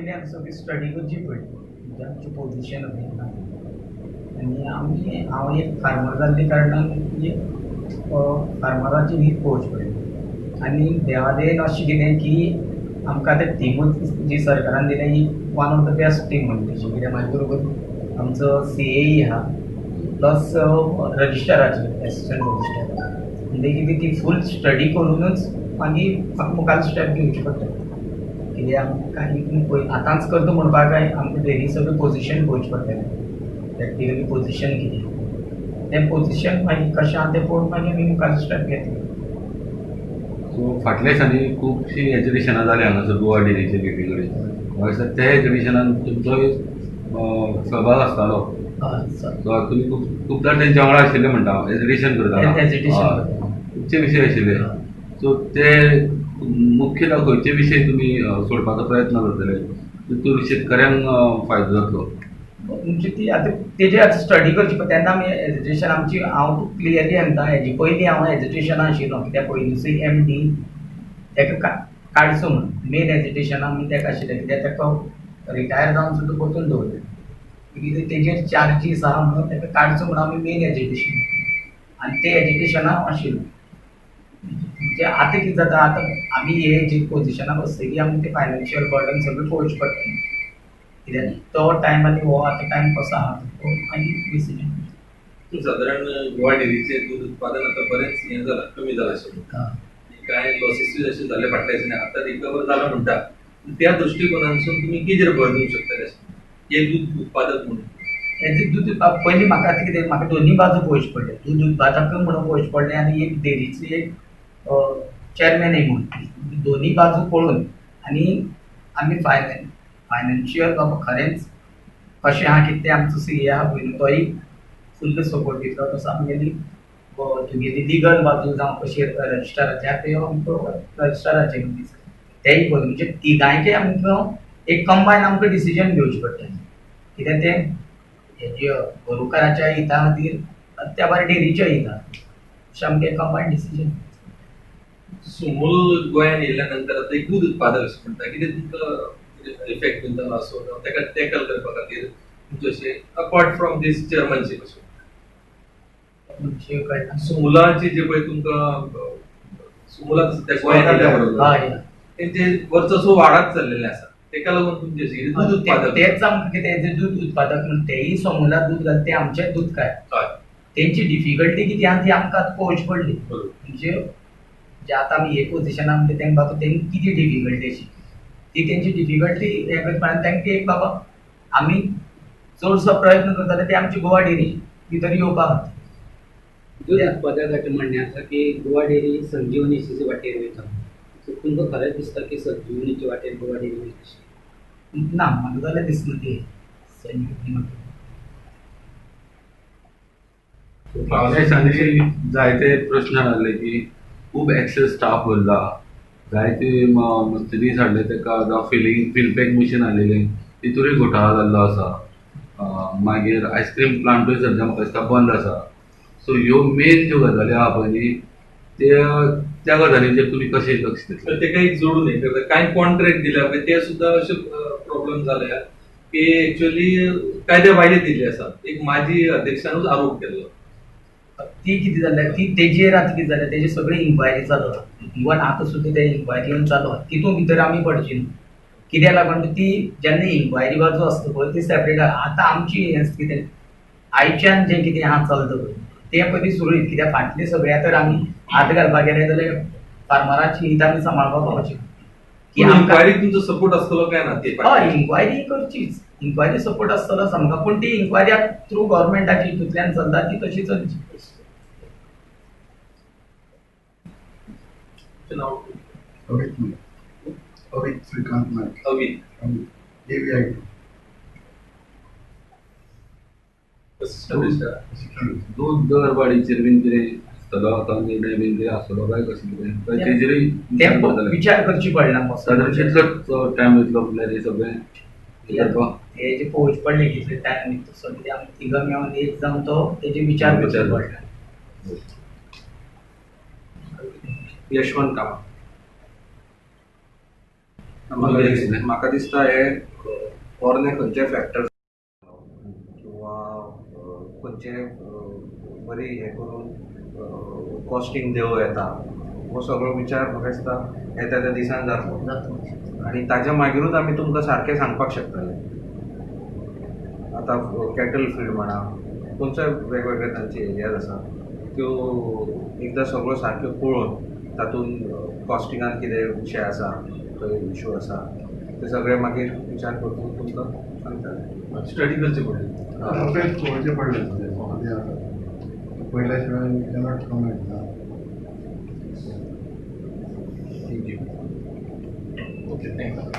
पयलीं आमी सगळी स्टडी करची पडली, म्हणजे आमची पोजिशन आनी आमी हांव एक फार्मर जाल्ल्या कारणान एक फार्मराची हीत पळोवची पडली. आनी देवादयेन अशें कितें की आमकां आतां टिमूच जी सरकारान दिल्या ही one of the best team म्हणटा तशी, कित्याक म्हाजे बरोबर आमचो CAE आहा प्लस रजिस्ट्राराचे एसिस्टंट रजिस्ट्रार, म्हणजे कितें ती फूल स्टडी करुनूच मागीर म्हाका मुखार स्टेप घेवची पडटा. कित्याक आमकां आतांच करता म्हणपाक काय आमकां डेली सगळें पोजिशन पळोवचें पडटलें, प्रॅक्टिकली पोजिशन कितें तें पोजिशन मागीर कशें आहा तें पळोवन मागीर आमी मुखार स्टेप घेतले. सो फाटल्या दिसांनी खुबशीं एजुकेशनां जालीं हांगासर गोवा डेरीच्या गेटी कडेन, म्हाका दिसता त्या एजुकेशनान तुमचोय सहभाग आसतालो. सो तुमी खूबदां तेंच्या वांगडा आशिल्ले म्हणटा हांव, एजुकेशन करताना खुबशे विशय आशिल्ले. सो ते मुख्यतः खंयचे विशय तुमी सोडपाचो प्रयत्न करतले तितून शेतकऱ्यांक फायदो जातलो? म्हणजे ती आतां तेजे आतां स्टडी करची पडटा. तेन्ना आमी एजुकेशन आमची हांव क्लियरली सांगता, हेजे पयलीं हांव एजुकेशनान आशिल्लो, कित्याक पयलींचो MD तेका काडचो म्हणून मेन एजुकेशनान आमी तेका आशिल्ले, कित्याक तेका रिटायर जावन सुद्दां परतून दवरलें, कित्याक तेजेर चार्जीस आहा म्हणून तेका काडचो म्हणून आमी मेन एजुकेशन आनी ते एजुकेशनान हांव आशिल्लो. म्हणजे आतां कितें जाता, आतां आमी हे जे पोजिशनाक बसतकीर आमकां ते फायनान्शियल बर्डन सगळें पळोवचें पडटा, कित्याक तो टायम आनी हो आतां टायम कसो आहा तो मागीर डिसिजन. सादारण गोवा डेरीचें दूद उत्पादन आतां बरेंच हें जालां, कमी जालां अशें, कांय लॉसीसूय अशें जाले फाटल्या दिसांनी, आतां रिकवर जालां म्हणटा. त्या दृश्टिकोनांतसून तुमी कितें भर दिवंक शकता अशें एक दूद उत्पादक म्हणून? हेजें दूद पयलीं म्हाका आतां कितें म्हाका दोनूय बाजू पळोवचें पडलें, दूद उत्पादक म्हणून पळोवचें पडलें आनी एक डेरीचो एक चॅरमॅनय म्हणून, दोनूय बाजू पळोवन आनी आमी फायनान्शियल बाबा खरेंच कशें आहा कितें तें आमचो CA आहा पळय तोय फुल्ल सपोर्ट दितलो, तसो आमगेली तुगेली लिगल बाजू जावं कशी रजिस्ट्राराचे आहा ते आमकां रजिस्ट्राराचे तेय पळोवन, म्हणजे तिगांयकय आमकां एक कंबायन आमकां डिसिजन घेवचें पडटलें, कित्याक तें हेजे गोरुकाराच्या हिता खातीर त्या भायर डेरीच्या हिता, अशें आमकां एक कंबायन डिसिजन. सुमूल गोंयांत येयल्या नंतर आतां एक दूद उत्पादक अशें म्हणटा, कितें तुमकां इफेक्ट बीन जालो आसो ताका टॅकल करपा खातीर तुमचें अशें अपार्ट फ्रॉम these chairmanship अशें सुमुलाची जे पळय तुमकां सुमुला सद्या गोंयांत येयल्या बरोबर तेंचे वर्चस्व वाडत चल्लेलें आसा, तेका लागून तुमचें अशें दूद उत्पादक तेच आमकां कितें दूद उत्पादक म्हण तेय समूला दूद घालता तें आमचें दूद काय तेंची डिफिकल्टी कितें आहा ती आमकां आतां पळोवची पडली. म्हणजे जे आतां आमी हे पोजिशनान म्हणटा तेंकां बाबा तेंकां कितें डिफिकल्टी अशी ती तेंची डिफिकल्टी हें करता आनी तेंकां एक बाबा आमी चडसो प्रयत्न करताले ते आमची गोवा डेरी भितर येवपा खातीर. दूद उत्पादकाचें म्हणणें आसा की गोवा डेरी संजीवनीचे वाटेर वयता, सो तुमकां खरेंच दिसता की संजीवनीचे वाटेर गोवा डेरी वयता अशें? ना, म्हाका जाल्यार दिसना ती संजीवनी वाटेर. फाटल्या दिसांनी जायते प्रश्न आसले की खूब एक्सेस स्टाफ भरला, जायते मस्तिदीस हाडले ताका, जावं फिल पॅक मशीन हाडलेलें तितूनय घोटाळो जाल्लो आसा, मागीर आयस्क्रीम प्लांटूय सद्या म्हाका दिसता बंद आसा. सो ह्यो मेन ज्यो गजाली आहा पळय न्ही त्या गजालींचेर तुमी कशें लक्ष दितले? तेका एक जोडून हें करता, कांय कॉन्ट्रॅक्ट दिल्या पळय ते सुद्दां अशे प्रॉब्लम जाल्या की एक्चुअली कायद्या भायले दिल्ले आसा. एक माजी अध्यक्षानूच आरोप केल्लो. ती कितें जाल्या ती तेजेर आतां कितें जालें तेजे सगळी इन्क्वायरी चालू आहा, इवन आतां सुद्दां ते इन्क्वायरी येवन चालू आहा, तितून भितर आमी पडची न्हू, कित्याक लागून ती जेन्ना इन्क्वायरी बाजू आसता पळय ती सेपरेट आहा. आतां आमची हें कितें आयच्यान जें कितें आहा चलता पळय तें पयलीं सुरळीत, कित्याक फाटलें सगळें तर आमी हात घालपाक गेले जाल्यार फार्मराची हित आमी सांबाळपाक पावची. इन्क्वायरी तुमचो सपोर्ट आसतलो काय ना? हय, इन्क्वायरी करचीच, इन्क्वायरी सपोर्ट आसतलो सामको, पूण ती इन्क्वायरी थ्रू गव्हर्मेंटाची हितूंतल्यान चलता ती तशी चलची. अवित श्रीकांत नायक. अवित. AVI. दूद दरवाडीचेर बीन कितें आसतलो आतां निर्णय बीन कितें आसतलो काय कशें कितें तेजेरूय विचार करची पडना. सादारण कितलो टायम वयतलो म्हणल्यार हें सगळें हे जे पळोवचें पडलें कितले टायम वयता तसो कितें आमी तिगां मेळून एक जावन तो तेजे विचार करचो पडटा. यशवंत कामत. म्हाका दिसता हे पोरणे खंयचे फॅक्टर किंवा खंयचे बरी हें करून कॉस्टींग देंवो येता, हो सगळो विचार म्हाका दिसता येता त्या दिसान जातलो आनी ताच्या मागीरूच आमी तुमकां सारकें सांगपाक शकतले. आतां कॅटल फीड म्हणा, खंयचे वेगवेगळे तांचे एरियाज आसा त्यो एकदां सगळ्यो सारक्यो पळोवन तातूंत कॉस्टिंगान कितें विशय आसा, खंय इशू आसा, ते सगळे मागीर विचार करून तुमकां सांगतले. स्टडी करची पडली, पळोवचें पडलें पयल्या शिवाय we cannot comment ना. Thank you. Okay, thank you.